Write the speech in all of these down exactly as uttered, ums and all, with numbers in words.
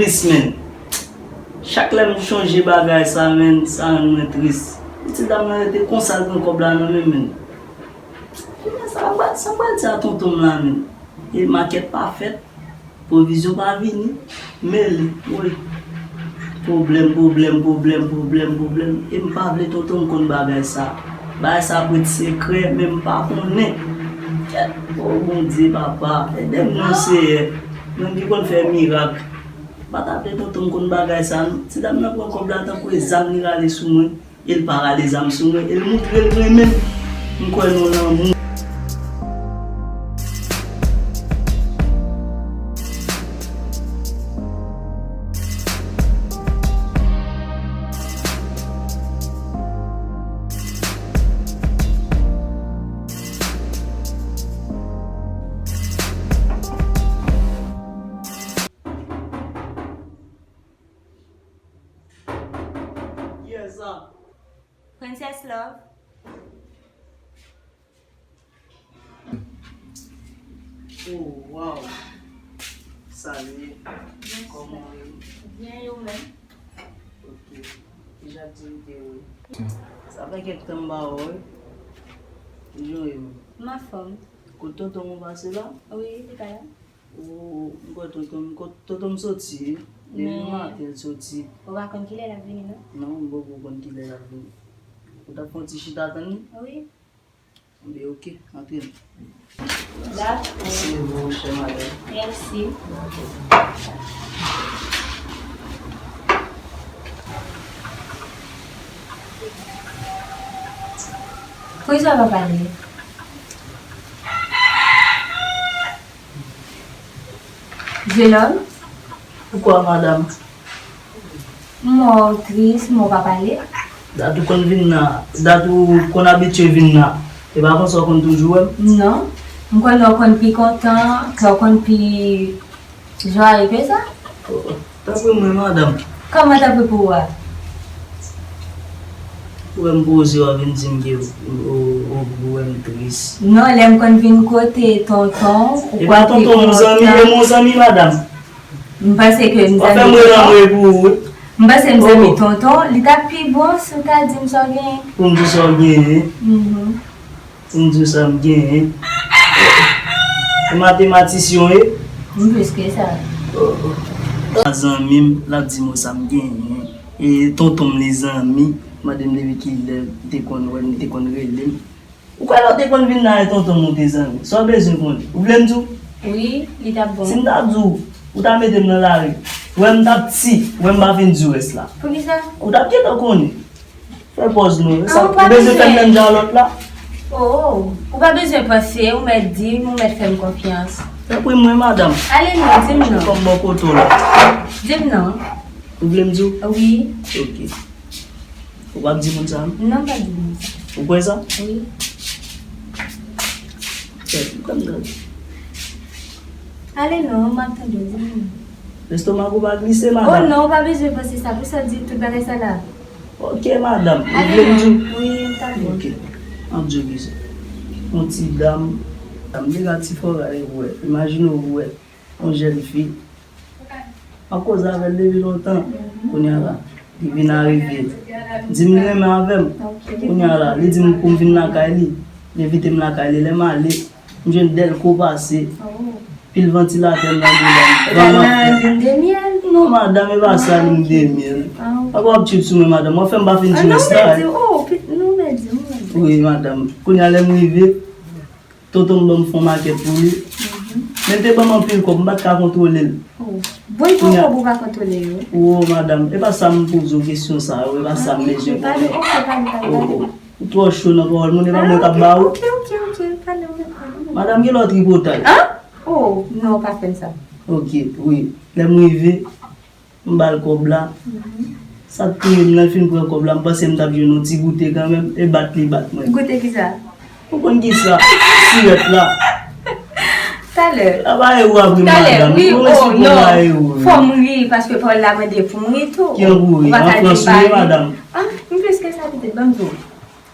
Tris, menn. Chak lè m chonje bagay sa, menn, sa rann mwen tris. Ti dam nan rete konsa, l pran kòb la nan men m, menn. Kounya sa, sa pral, sa pral di a tonton m la, menn. E makèt pa fèt, pwovizyon pa vini, men li, woy. Pwoblèm, pwoblèm, pwoblèm, pwoblèm, pwoblèm. E m pa vle tonton m konn bagay sa. Bagay sa ap ret sekrè, men m pa konnen. Kèt, o Bondye, papa, ede m non, Seyè. Mwen ki konn fè mirak. M pa ta vle tonton m konn bagay sa, non. Ti dam nan pran kòb la tankou e zam li rale sou mwen. E l pa rale zam sou mwen, e l moutre l renmen m. M kwè nan lanmou. Yes, sir. Princess Love. Oh, wow. Salut. Kòman w ye? Byen, e ou menm? Ok. Ki jan aktivite yo ye? Sa fè kèk tan m pa wè w, wi. Ki jan w ye menm? M anfòm. Kote tonton w pase la? Wi, li pa la. Ou, m kwè tonton, m kwè tonton m soti, wi. Depi maten l soti. Ou pa konn kilè l ap vini, non? Non, m poko konn kilè l ap vini. Ou t ap fè yon ti chita tann li? Wi. Enben, oke, antre n. Dakò. Se bon, chè madanm. Mèsi. Dakò. Poukisa w pa pale? Jenòm? Poukwa, madanm? M wè w tris, m wè w pa pale. Dat ou konn vin la, dat ou konn abitye vin la, e pa konsa w konn toujou wè m? Non. M konnen w konn pi kontan, kè w konn pi jwaye ke sa. Oh, oh. Tanpri mwen, madanm. Kòman tanpri pou ou a? Ou wè m poze, w ap vin di m ke ou, ou, ou, ou wè m tris. Non, lè m konn vin kote tonton, ou... E pa tonton, yon zanmi, e yon zanmi, madanm. M panse ke m zanmi tonton. W ap fè m rele anmwe pou ou, wi. M panse m zanmi tonton, li t ap pi bon si w ta di m sa w genyen. Pou m di w sa w genyen? Mhm. Pou m di w sa m genyen. E matematisyen w ye? M plis ke sa. Oh, oh. Zanmi m, l ap di m sa m genyen. E tonton m li zanmi, mande m depi kilè m te konn wè l, m te konn rele l. Ou kwè lè w te konn vin la e tonton m ou te zanmi? Sa w bezwen konnen? Ou vle m di w? Wi, li t ap bon. Si m ta di w, ou ta mete m nan lari. Wè m t ap ti, wè m pa fin di w rès la. Poukisa? Ou t ap gentan konnen. Fè pòz nou. Sa, ou bezwen fè m menm jan lòt la? Oh, ou pa bezwen panse, ou mèt di m, ou mèt fè m konfyans. Tanpri mwen, madanm. Ale non, di m non. Kòm bò kote w la. Di m non. Ou vle m di w? Wi. Ok. Ou p ap di moun sa, non? Non, m p ap di moun sa. Ou kwè sa? Wi. Kèt, ou konn gade. Ale non, m ap tande w, di m non. Lestomak ou pa glise, madanm? Oh non, ou pa bezwen panse sa, poukisa w di tout bagay sa la? Ok, madanm. Ou vle m di w? Wi, m ta vle. Ok. M ap di w kisa. Yon ti dam, dam de gati fò gade pou wè. Imajine w pou wè yon jèn fi. M ap koze avè l depi lontan. Kounye a la, li vin arive. Di m li renmen avè m. Kounye a la, li di m pou m vin lakay li. Li envite m lakay li. Lè m ale, m jwenn dèlko pase. Pil vantilatè nan bouda m. Van nan lin de myèl? Non, madanm, e pa sa, lin de myèl. Papa w ap tchip sou mwen, madanm. W ap fè m pa fin di rès la. Oh, non, mèt di, oh, mèt di. Wi, madanm. Kounye a, lè m rive, tonton m ban m fon makèt pou li. Men l te ban m anpil kòb, m pa t ka kontwole l. Oh. Bon, l pran kòb ou pa kontwole yo. Oh, madanm, e pa sa m poze w kesyon sa yo, e pa sa m bezwen konnen. Oh, oh. Ou twò cho nan pawòl moun, e pa mwen k ap ba ou. Ok, ok, ok, pale, pale. Madanm gen lòt tripotay. An? Oh, non, pa fè m sa. Ok, wi. Lè m rive, m ba l kòb la. Sa k touye m nan, l fin pran kòb la, m panse m t ap jwenn yon ti goute kanmenm, e bat li bat mwen. Goute kisa? Ou konn kisa? Sirèt la. Talè. Apa e ou ap ri, madanm? Talè, wi, oh, non. Fò m ri, paske pawòl la mande pou m ri tou. Ki an pou ri? An frans ou ye, madanm? Ah, m plis ke sa pitit, ban m di w.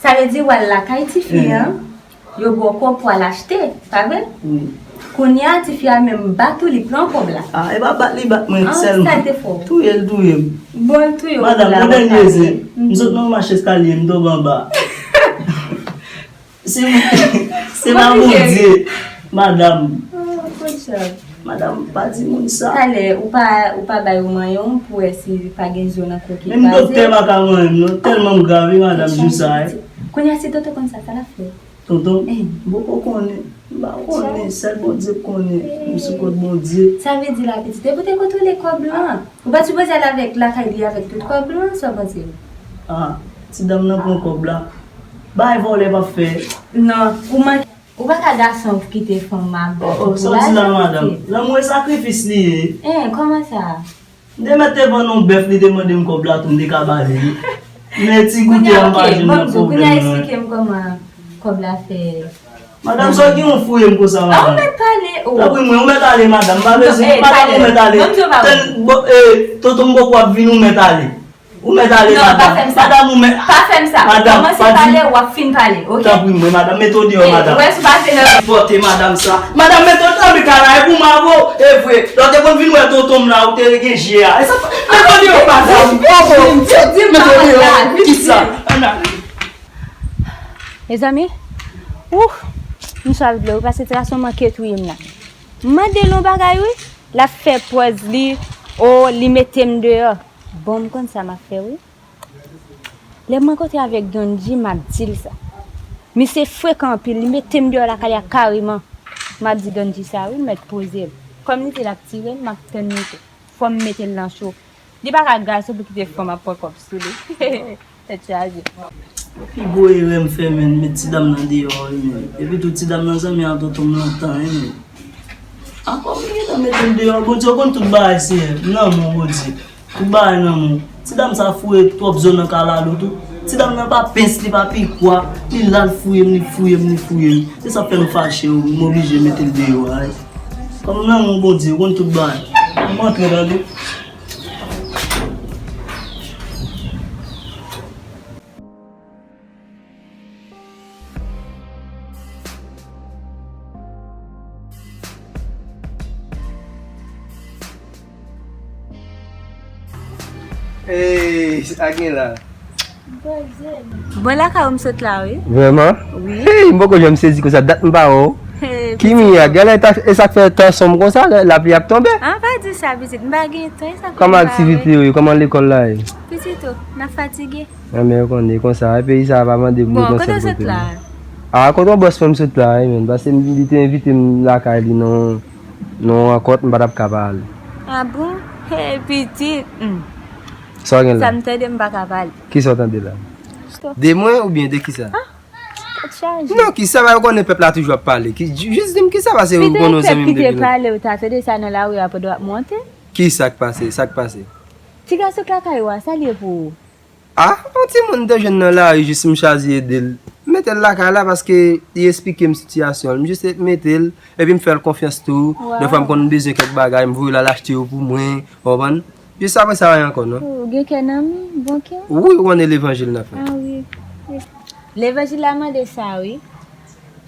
Sa vle di w al lakay tifi an, yo ba w kòb pou w al achte, pa vre? Wi. Kounye a, tifi a menm bat ou, li pran kòb la. Ah, e pa bat li bat mwen sèlman. Touye l touye m. Bon, l touye w pou la. Madanm, yon dènye zen. M sot nan yon mach eskalye, m tonbe anba. Se, se pa Bondye, madanm. Madanm, pa di moun sa. Talè, ou pa, ou pa bay ou manyen w pou wè si pa gen zo nan kò ki kraze. Menm doktè pa ka manyen m non, tèlman m grav wi madanm jou sa a. Kounye a si tonton konn sa, sa l ap fè? Tonton, m poko konnen. M pa konnen, sèl Bondye k konnen. M sou kont Bondye. Sa vle di la pitit, epi w te kontwole kòb lan. Ou pa t sipoze al avèk lakay li avèk tout kòb lan, sa w panse? Ah, ti dam nan pran kòb la. Bay vòlè p ap fè. Non, ou manke. Ou pa ka gason pou kite fanm a bò pou laj. Oh, oh, sa w di la madanm? Lanmou e sakrifis li ye. Hein, kòman sa? M te mèt te vann yon bèf, li te mande m kòb la tou, m te ka ba li li. Men ti goute a m pa jwenn nan pwoblèm nan. Kounye a eksplike m kòman kòb la fè. Madanm, sa w gen yon fouye m konsa madanm? Ah, ou mèt pale, oh. Tanpri mwen, ou mèt ale madanm, m pa bezwen, madanm ou mèt ale. Tèl, bon, eh, tonton m poko ap vini, ou mèt ale. Ou mèt ale madanm. Madanm ou mèt. Pa fè m sa. Madanm, kòmanse pale, w ap fin pale, oke? Tanpri mwen madanm, mete w deyò madanm. Ou wè si w pa vin nan. Sipòte madanm sa. Madanm, mete w antre kay la, e pou m avè w. E vre, lè w te konn vin wè tonton m la, ou te gen je a. E sa, mete w deyò madanm. Mete w deyò. Kisa? Mezanmi, ouh, m swav dlo wi, paske ti gason manke touye m la. M mande l yon bagay wi, l ap fè pòz li, o, li mete m deyò. Bon, m konn sa m ap fè wi. Lè m rankontre avèk Donji, m ap di l sa. Misye frekan anpil, li mete m deyò lakay la kareman. M ap di Donji sa wi, l mèt poze l. Kòm li di l ap tire m, m ap tann li tou. Fò m mete l nan cho. Li pa ka gason pou kite fanm ap pran kòb sou li. Tèt chaje. Pi gwo erè m fè, menn, met ti dam nan deyò, wi, menn. Epi tou, ti dam nan zanmi a tonton m lontan, wi, menn. Ankò, m gentan mete l deyò. Bondye, ou konn tout bagay, Seyè. M nan men w, Bondye. Tout bagay nan men w. Ti dam sa foure twòp zo nan kalalou tou. Ti dam nan pa pens, li pa pikwa. Li la, l fouye m, li fouye m, li fouye m. Se sa k fè m fache, m oblije mete l deyò a, wi. Kòm m nan men w, Bondye, ou konn tout bagay. M antre, tande. Ey, sa gen la. Bon, lakay ou m sot la, wi. Vrèman? Wi. Hey, m poko janm sezi konsa, dat m pa wè w. Hey, Kimi a, gade e sa k fè tan sonm konsa, lapli ap tonbe. Ah, pa di sa, pitit, m pa gen tan, e sa k fè m pa wè. Kòman aktivite yo ye? Kòman lekòl la ye? Pitit o, n ap fatige. Anben, ou konnen, e konsa, peyi sa a pa mande pou nou pran sèl kote. Bon, kote w sot la? Ah, kote yon bòs mwen m sot la, wi, menn, paske m, li te envite m lakay li nan, nan yon rankont, m pa t ap ka pa ale. Ah bon? Hey, pitit, hmm. Sa w gen la? Sa m tande, m pa ka pale. Kisa w tande la? De mwen oubyen de kisa? Ah, tèt chaje. Non, kisa, ou konnen pèp la toujou ap pale. Ki, jis di m kisa pase ou konnen yon zanmi m depi lontan. Pito pèp ki te pale, ou ta tande sa nan lari a pandan w ap monte. Kisa k pase? Sa k pase? Ti gason k lakay ou a, sa l ye pou ou? Ah, yon timoun m te jwenn nan lari, jis m chwazi ede l. M mete l lakay la paske li esplike m sitiyasyon l. M jis mete l, epi m fè l konfyans tou. Dèfwa m konn bezwen kèk bagay, m voye l al achte yo pou mwen, ou konprann? Jis apre sa, anyen ankò, non. Oh, ou gen kè nan men, bon kè? Wi, ou konnen levanjil n ap fè. Ah, wi, wi. Levanjil la mande sa, wi.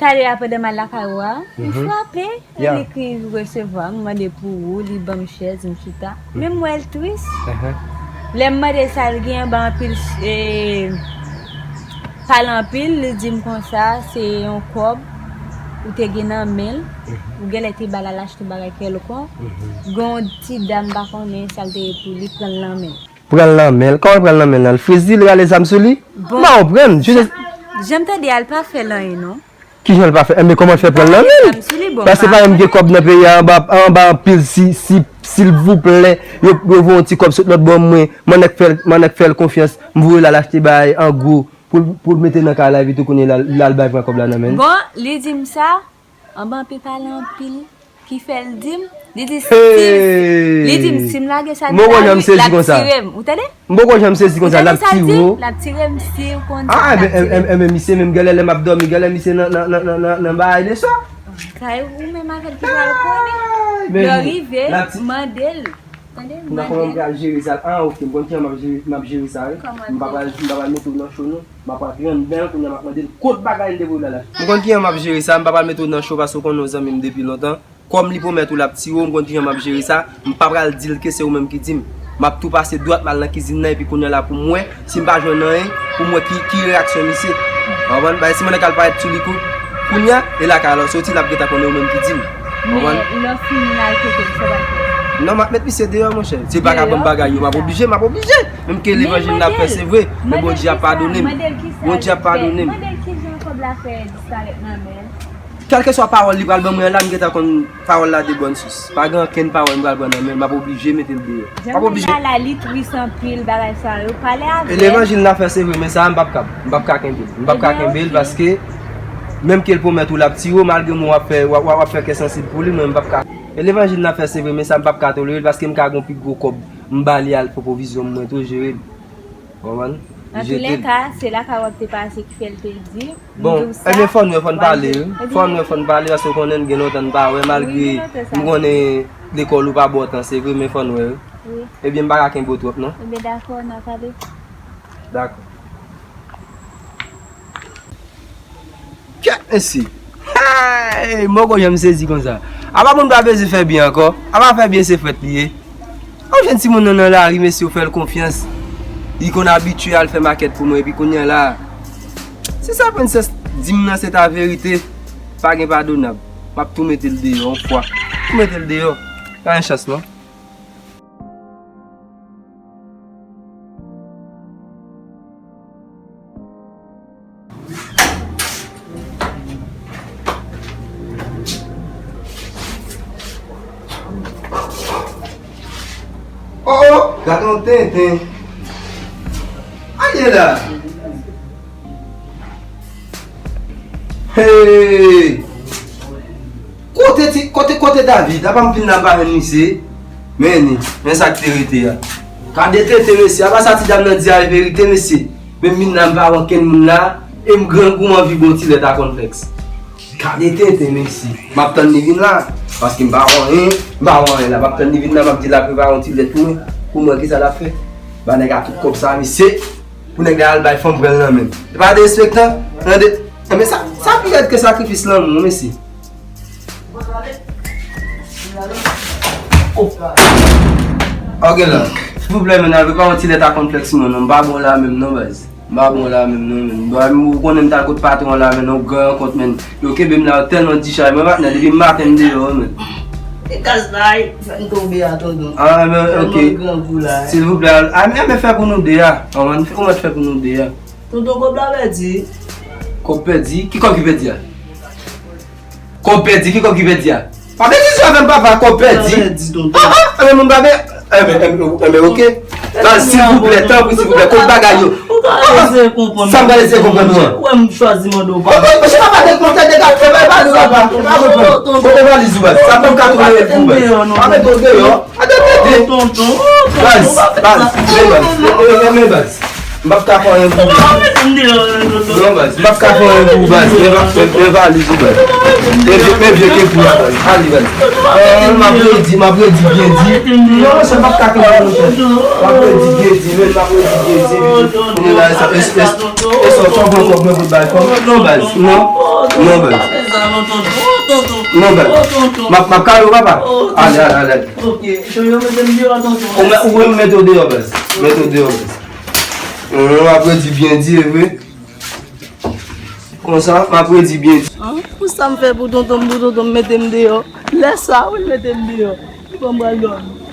Talè a pandan m al lakay ou a, m frape, e li ki resevwa m, m mande pou ou, li ban m chèz, m chita. Men m wè l tris. Lè m mande sa l gen anba anpil, e, pale anpil, li di m konsa, se yon kòb ou te gen nan men l, ou genlè te ba l al achte yon bagay kèlkonk, gen yon ti dam m pa konnen sa l te ye pou li, pran l nan men l. Pran l nan men l. Kòman l pran l nan men l lan? L friz li, l rale zam sou li? M pa konprann. Jan m tande a, l pa fè l anyen, non. Kijan l pa fè? Enben, kòman l fè pran l nan men l? Paske pa menm gen kòb nan peyi a, anba, anba anpil si, si, silvouplè, yo, yo voye yon ti kòb sot lòt bò mwen, m annik fè l, m annik fè l konfyans, m voye l al achte bagay an gwo, pou l, pou l mete nan kay la, epi tou kounye a l al, l al bay pran kòb la nan men l. Bon, li di m sa, anba anpil pale anpil, ki fè l di m, li di si, li di m si m lage sa nan lari, l ap tire m. Ou tande? M poko janm sezi konsa, l ap tire w. L ap tire m si w konn sa, l ap tire m. Ah, enben, enben, misye menm, genlè lè m ap dòmi, genlè misye nan, nan, nan, nan, nan, nan bagay de swa. Sa e ou menm avè l ki pral konnen. Lè w rive, mande l. Tande, mande l. M pa konnen m pral jere sa. Ah, oke, m konn kijan m ap jere, m ap jere sa, wi. M pa pral, m pa pral mete w nan cho, non. M ap pran anndan, kounye a m ap mande l kot bagay m te voye l la. M konn kijan m ap jere sa, m pa pral mete w nan cho paske w konnen w zanmi m depi lontan. Kòm li pwomèt ou l ap tiye w, m konn kijan m ap jere sa, m pa pral di l ke se ou menm ki di m. M ap tou pase dwat m al nan kizin nan epi kounye a la pou m wè, si m pa jwenn anyen, pou m wè ki, ki reyaksyon misye. Ou konprann? Bagay si mwen k al parèt sou li kou, kounye a, e lakay la w soti, l ap gentan konnen ou menm ki di m. Ou konprann? Men lè w fin al kote l, sa w pral fè? Non, m ap met misye deyò, monchè. Si l pa ka ban m bagay yo, m ap oblije, m ap oblije. Menm ke levanjil n ap fè, se vre, men Bondye ap padone m. Bondye ap padone m. Mande l kijan kòb la fè disparèt nan men l. Kèlkeswa pawòl li pral ban mwen an la, m gentan konn pawòl la de bòn sous. Pa gen okenn pawòl m pral pran nan men l, m ap oblije mete l deyò. M ap oblije. Jan la, li tris anpil, bagay sa yo, pale avè l. E levanjil n ap fè, se vre, men sa a m p ap kab. M p ap ka kenbe l. M p ap ka kenben, kenbe l oke. Paske, menm ke l pwomèt ou l ap tiye w, malgre mwen w ap fè, w ap, w ap fè kè sansib pou li, mwen m p ap ka. E levanjil n ap fè, se vre, men sa a m p ap ka tolere l, paske m ka gon pi gwo kòb, m ba li al fè pwovizyon m, mwen tou jere l. Konprann? Antoulèka, se lakay w ap te pase ki fè l te di m. Bon, di w sa, ebyen, fò n wè, fò n pale, wi. Fò n wè, fò n pale, paske w konnen n gen lontan n pa wè, malgre m konnen lekòl ou pa ba w tan, se vre, men fò n wè, wi. Wi. Ebyen, m pa ka kenbe w twòp, non. Ebyen, dakò, n a pale. Dakò. Kèt, mesye. Hey! Mwen poko janm sezi konsa. Apa moun pa bezwen fè byen ankò? Apa fè byen se frèt li ye? Yon jèn timoun nan, nan lari, mesye, w fè l konfyans. Li konn abitye al fè makèt pou mwen, epi kounye a la, si sa Princess di m nan se ta verite, pa gen padonab. M ap tou mete l deyò, yon fwa. Tou mete l deyò. Pa gen chans, non. Oh, oh, gade yon tenten. Aye la. Hey! Kote ti, kote, kote David? Apa m vin la m pa jwenn misye? Men ni, men sa k te rete a. Gade tenten, mesye. Apa sa ti dam nan di a e verite, mesye. Men m vin la m pa wè okenn moun la, e m grangou m anvi bwè yon ti lèt a kònflèks. Gade tenten, mesye. M ap tann li vin la, paske m pa wè anyen, m pa wè anyen la. M ap tann li vin la, m ap di l al prepare yon ti lèt pou mwen, pou m wè kisa l ap fè. Ba nèg la tout kòb sa, mesye. Pou nèg la al bay fanm pran l nan men l. E pa derespektan, tande. Enben sa, sa pi rèd ke sakrifis lanmou, mesye. Oh. Ok la. Silvouplè, men al prepare yon ti lèt a kònflèks mwen non. M pa bon la menm non, baz. M pa bon la menm non, menm. Baz, ou konnen m t al kot patwon la, men yon gran rankont, men. Yo kenbe m la, yo tèlman dichaj. Mwen patnè, depi maten m deyò, men. E gaz la, e fè m tonbe a, tonton. Ah, men, ok. Tèlman grangou la, e. Silvouplè, ah, men, men fè pou nou de a. Ann, fè kòman fè pou nou de a. Tonton, kòb la pèdi. Kòb pèdi? Ki kòb ki pèdi a? Kòb pèdi, ki kòb ki pèdi a? Pa betize avè m, papa, kòb pèdi. Kòb pèdi, tonton. Ah, ah, enben moun pa byen. Enben, enben, enben, ok. Baz, silvouplè, tanpri, silvouplè, kot bagay yo? Ou ka eseye konprann. Sa m ka eseye konprann ou an? Ou wè m chwazi mande w padon. Ou wè, se papa de konfè de gad, fè bay padon, papa. Pa konprann. Kote valiz ou, baz? Sa pran katrevennmil pou, baz. Pa mete w deyò. Tonton, tonton, baz, baz, men baz, men, men, men baz. M p ap ka fè anyen pou ou, baz. Non, baz, m p ap ka fè anyen pou ou, baz. Men va-, men, men valiz ou, baz. Men vye, men vye ke pou la, baz. Ale, baz. Ah, m ap redi, m ap redi byen di. Non, monchè, m p ap ka kenbe, monchè. M ap redi byen di, men m ap redi byen di. Kounye la, e sa, e, e, e sa, fò pran kòb mwen pou bay kòb. Non, baz. Non. Non, baz. Non, baz. M ap, m ap kale w, papa. Ale, ale, ale. Ok, yo, yo mete m deyò, tonton. Ou mè-, ou mèt mete w deyò, baz. Mete w deyò, baz. Hum, m ap redi byen di, e vre. Konsa, m ap redi byen di. An, pou sa m fè pou tonton m, pou tonton m mete m deyò. Lè sa, wi, l mete m deyò. Bon, m pral dòmi.